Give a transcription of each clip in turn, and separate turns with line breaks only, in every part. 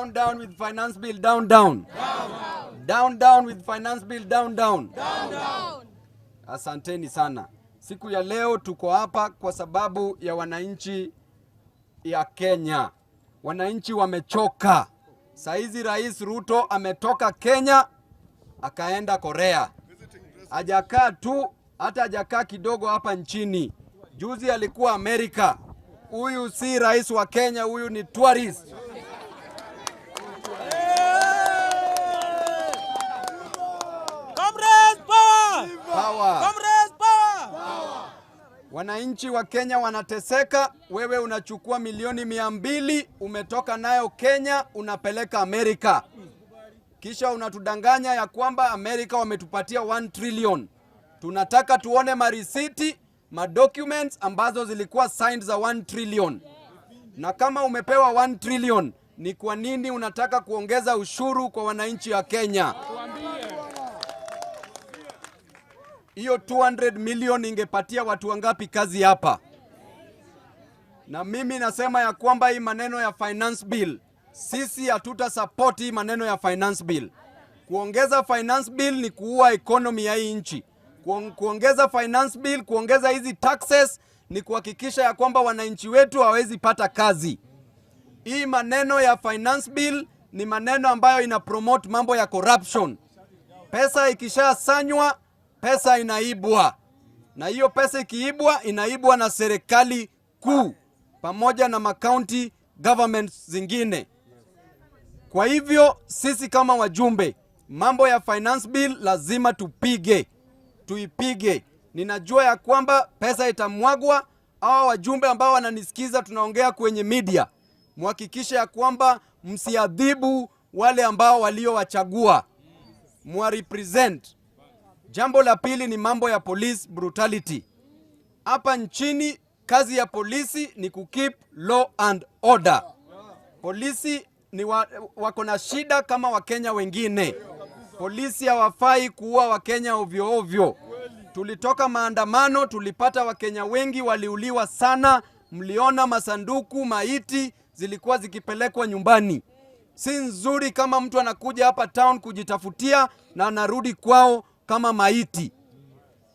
Down, down with finance bill, down, down. Down, down with finance bill, down, down. Asanteni sana. Siku ya leo tuko hapa kwa sababu ya wananchi ya Kenya. Wananchi wamechoka. Saizi Rais Ruto ametoka Kenya akaenda Korea. Hajakaa tu, hata hajakaa kidogo hapa nchini. Juzi alikuwa Amerika. Huyu si rais wa Kenya, huyu ni tourist.
Comrades power!
Power.
Comrades power!
Wananchi wa Kenya wanateseka, wewe unachukua milioni 200 umetoka nayo Kenya unapeleka Amerika, kisha unatudanganya ya kwamba Amerika wametupatia 1 trillion. Tunataka tuone marisiti, madocuments ambazo zilikuwa signed za 1 trillion. Na kama umepewa 1 trillion, ni kwa nini unataka kuongeza ushuru kwa wananchi wa Kenya? Hiyo 200 million ingepatia watu wangapi kazi hapa? Na mimi nasema ya kwamba hii maneno ya finance bill, sisi hatuta support hii maneno ya finance bill. Kuongeza finance bill ni kuua economy ya hii nchi. Kuongeza finance bill, kuongeza hizi taxes ni kuhakikisha ya kwamba wananchi wetu hawawezi pata kazi. Hii maneno ya finance bill ni maneno ambayo ina promote mambo ya corruption. Pesa ikishasanywa, pesa inaibwa, na hiyo pesa ikiibwa, inaibwa na serikali kuu pamoja na macounty governments zingine. Kwa hivyo sisi kama wajumbe, mambo ya finance bill lazima tupige, tuipige. Ninajua ya kwamba pesa itamwagwa. Hawa wajumbe ambao wananisikiza, tunaongea kwenye media, muhakikishe ya kwamba msiadhibu wale ambao waliowachagua, mwarepresent. Jambo la pili ni mambo ya police brutality. Hapa nchini kazi ya polisi ni kukeep law and order. Polisi ni wako na shida kama Wakenya wengine. Polisi hawafai kuua Wakenya ovyo ovyo. Tulitoka maandamano, tulipata Wakenya wengi waliuliwa sana. Mliona masanduku maiti zilikuwa zikipelekwa nyumbani. Si nzuri kama mtu anakuja hapa town kujitafutia na anarudi kwao kama maiti.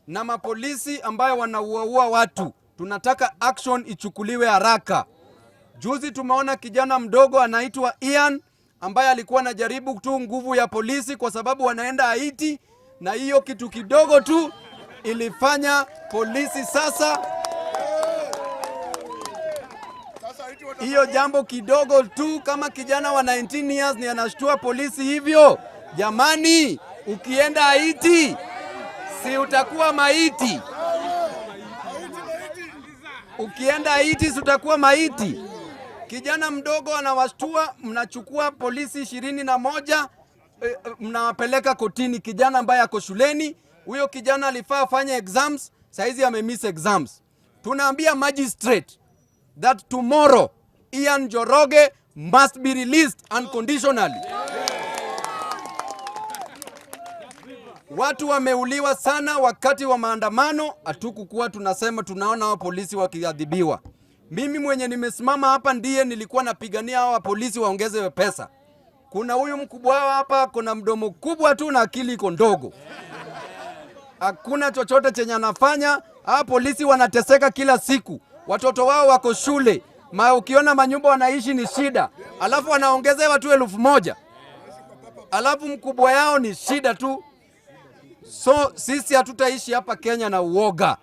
Na mapolisi ambayo wanauaua watu, tunataka action ichukuliwe haraka. Juzi tumeona kijana mdogo anaitwa Ian ambaye alikuwa anajaribu tu nguvu ya polisi kwa sababu wanaenda Haiti, na hiyo kitu kidogo tu ilifanya polisi sasa hiyo jambo kidogo tu, kama kijana wa 19 years ni anashtua polisi hivyo. Jamani, ukienda Haiti si utakuwa maiti? Ukienda Haiti si utakuwa maiti? Kijana mdogo anawashtua, mnachukua polisi 21 mnawapeleka kotini. Kijana ambaye ako shuleni, huyo kijana alifaa afanye exams, saizi amemiss exams. Tunaambia magistrate that tomorrow Ian Njoroge must be released unconditionally. Watu wameuliwa sana wakati wa maandamano, hatukukuwa tunasema tunaona hao polisi wakiadhibiwa. Mimi mwenye nimesimama hapa ndiye nilikuwa napigania hawa polisi waongezewe pesa. Kuna huyu mkubwa wao hapa, kuna mdomo kubwa tu na akili iko ndogo. Hakuna chochote chenye anafanya. Hawa polisi wanateseka kila siku, watoto wao wako shule, ma ukiona manyumba wanaishi ni shida, alafu wanaongezewa tu 1000, alafu mkubwa yao ni shida tu. So sisi hatutaishi hapa Kenya na uoga.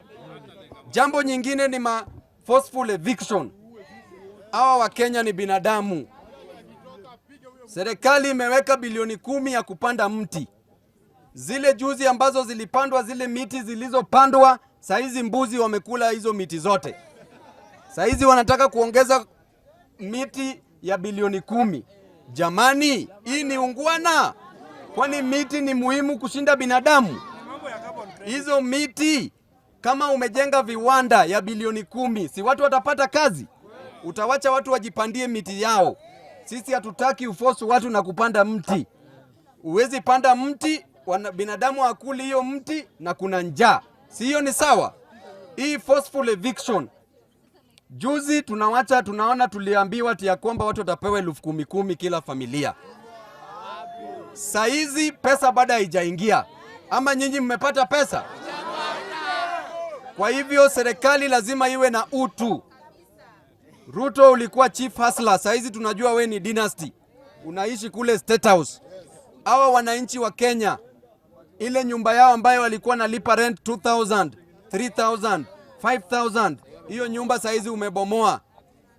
Jambo nyingine ni ma forceful eviction. Hawa wa Kenya ni binadamu. Serikali imeweka bilioni 10 ya kupanda mti. Zile juzi ambazo zilipandwa, zile miti zilizopandwa, saizi mbuzi wamekula hizo miti zote. Saizi wanataka kuongeza miti ya bilioni 10. Jamani, hii ni ungwana? Kwani miti ni muhimu kushinda binadamu? Hizo miti kama umejenga viwanda ya bilioni 10, si watu watapata kazi? Utawacha watu wajipandie miti yao. Sisi hatutaki ufosu watu na kupanda mti. Uwezi panda mti, binadamu hakuli hiyo mti na kuna njaa. Si hiyo ni sawa? Hii forceful eviction. Juzi tunawacha tunaona tuliambiwa ati ya kwamba watu watapewa 10,000 kila familia. Saizi pesa bado haijaingia. Ama nyinyi mmepata pesa? Kwa hivyo serikali lazima iwe na utu. Ruto ulikuwa chief hustler, saizi tunajua we ni dynasty. Unaishi kule State House. Hawa wananchi wa Kenya, ile nyumba yao ambayo walikuwa nalipa rent 2000, 3000, 5000, hiyo nyumba saizi umebomoa.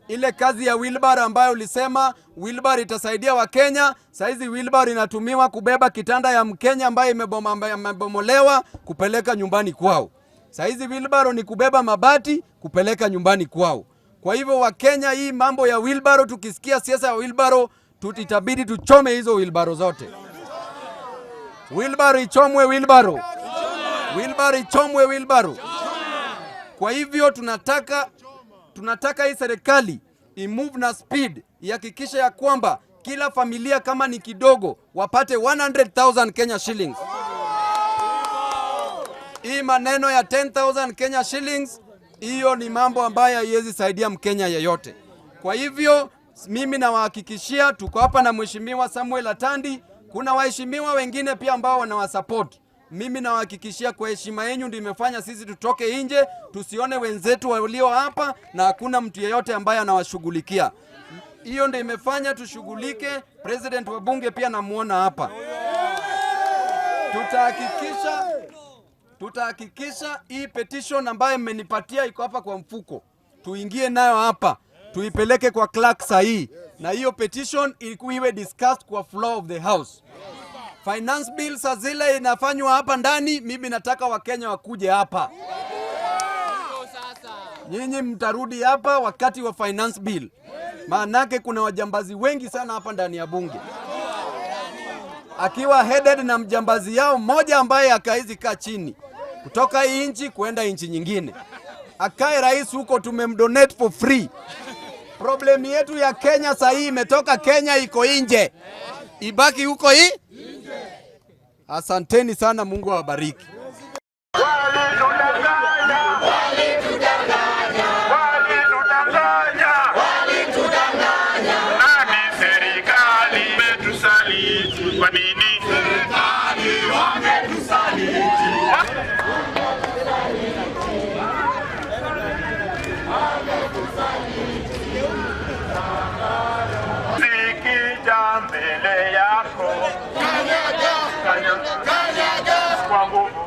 Ile kazi ya wheelbarrow ambayo ulisema wheelbarrow itasaidia Wakenya, saizi wheelbarrow inatumiwa kubeba kitanda ya Mkenya ambaye imebomolewa kupeleka nyumbani kwao. Saizi wheelbarrow ni kubeba mabati kupeleka nyumbani kwao. Kwa hivyo Wakenya, hii mambo ya wheelbarrow, tukisikia siasa ya wheelbarrow, itabidi tuchome hizo wheelbarrow zote. Wheelbarrow ichomwe, wheelbarrow. Wheelbarrow ichomwe, wheelbarrow. Kwa hivyo tunataka hii serikali imove na speed, ihakikishe ya kwamba kila familia kama ni kidogo wapate 100,000 Kenya shillings. Hii maneno ya 10,000 Kenya shillings, hiyo ni mambo ambayo haiwezi saidia Mkenya yeyote. Kwa hivyo mimi nawahakikishia, tuko hapa na Mheshimiwa Samuel Atandi, kuna waheshimiwa wengine pia ambao wanawasupport. Mimi nawahakikishia kwa heshima yenu ndio imefanya sisi tutoke nje, tusione wenzetu walio hapa na hakuna mtu yeyote ambaye anawashughulikia. Hiyo ndio imefanya tushughulike. President wa bunge pia namuona hapa. Tutahakikisha hii petition ambayo mmenipatia iko hapa kwa mfuko, tuingie nayo hapa, tuipeleke kwa clerk sahihi, na hiyo petition iwe discussed kwa floor of the house. Finance bill saa zile inafanywa hapa ndani, mimi nataka Wakenya wakuje hapa. Nyinyi mtarudi hapa wakati wa finance bill. Maanake kuna wajambazi wengi sana hapa ndani ya bunge. Akiwa headed na mjambazi yao mmoja ambaye akaizi kaa chini kutoka hii nchi kuenda nchi nyingine. Akae rais huko, tumemdonate for free. Problem yetu ya Kenya saa hii imetoka Kenya iko nje. Ibaki huko hii? Asanteni sana, Mungu awabariki.
Walitudanganya. Nani serikali imetusaliti? Kwa nini? Serikali wametusaliti. Zikija mbele yako, kanyaga, kanyaga, kanyaga kwa nguvu.